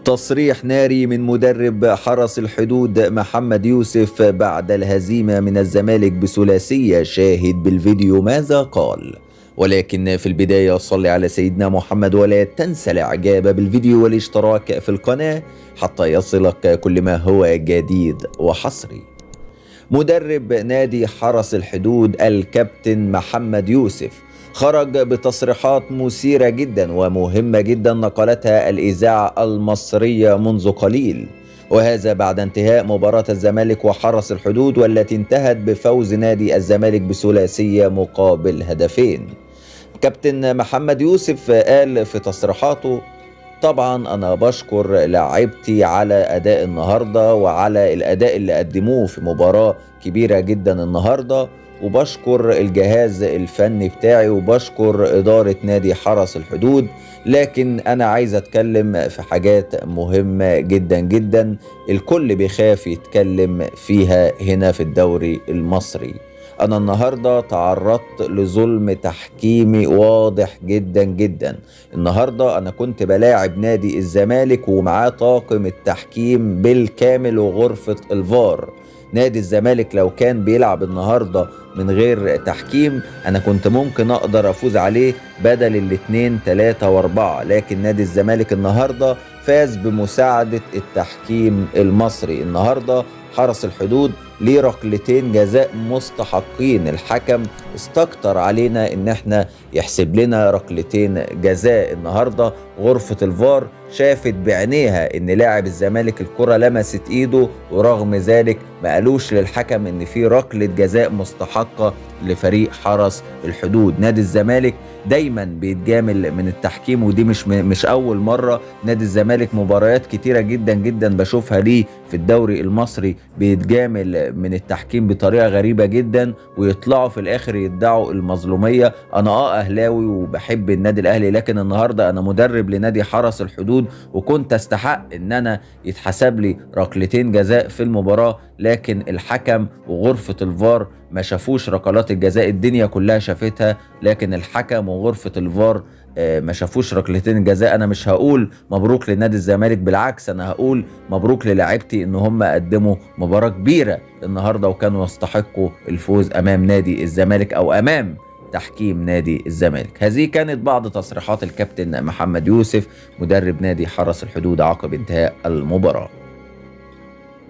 تصريح ناري من مدرب حرس الحدود محمد يوسف بعد الهزيمة من الزمالك بثلاثية. شاهد بالفيديو ماذا قال. ولكن في البداية صل على سيدنا محمد ولا تنسى الاعجاب بالفيديو والاشتراك في القناة حتى يصلك كل ما هو جديد وحصري. مدرب نادي حرس الحدود الكابتن محمد يوسف خرج بتصريحات مثيرة جدا ومهمة جدا نقلتها الإذاعة المصرية منذ قليل، وهذا بعد انتهاء مباراة الزمالك وحرس الحدود والتي انتهت بفوز نادي الزمالك بثلاثية مقابل هدفين. كابتن محمد يوسف قال في تصريحاته: طبعا أنا بشكر لاعبتي على أداء النهاردة وعلى الأداء اللي قدموه في مباراة كبيرة جدا النهاردة، وبشكر الجهاز الفني بتاعي وبشكر إدارة نادي حرس الحدود، لكن أنا عايز أتكلم في حاجات مهمة جدا جدا الكل بيخاف يتكلم فيها هنا في الدوري المصري. أنا النهاردة تعرضت لظلم تحكيمي واضح جدا جدا. النهاردة أنا كنت بلاعب نادي الزمالك ومعاه طاقم التحكيم بالكامل وغرفة الفار. نادي الزمالك لو كان بيلعب النهاردة من غير تحكيم أنا كنت ممكن أقدر أفوز عليه بدل 2 3 و4، لكن نادي الزمالك النهاردة فاز بمساعدة التحكيم المصري. النهاردة حرس الحدود ليه ركلتين جزاء مستحقين، الحكم استكتر علينا ان احنا يحسب لنا ركلتين جزاء. النهارده غرفة الفار شافت بعينيها ان لاعب الزمالك الكرة لمست ايده، ورغم ذلك ما قالوش للحكم ان في ركلة جزاء مستحقة لفريق حرس الحدود. نادي الزمالك دايما بيتجامل من التحكيم، ودي مش اول مرة. نادي الزمالك مباريات كتيرة جدا جدا بشوفها ليه في الدوري المصري بيتجامل من التحكيم بطريقة غريبة جدا، ويطلعوا في الاخر يدعوا المظلومية. انا اهلاوي وبحب النادي الاهلي، لكن النهاردة انا مدرب لنادي حرس الحدود وكنت استحق ان انا يتحسب لي ركلتين جزاء في المباراة، لكن الحكم وغرفة الفار ما شافوش ركلات الجزاء. الدنيا كلها شافتها، لكن الحكم وغرفة الفار ما شافوش ركلتين الجزاء. انا مش هقول مبروك لنادي الزمالك، بالعكس انا هقول مبروك للاعيبتي ان هم قدموا مباراة كبيرة النهاردة وكانوا يستحقوا الفوز امام نادي الزمالك او امام تحكيم نادي الزمالك. هذه كانت بعض تصريحات الكابتن محمد يوسف مدرب نادي حرس الحدود عقب انتهاء المباراة.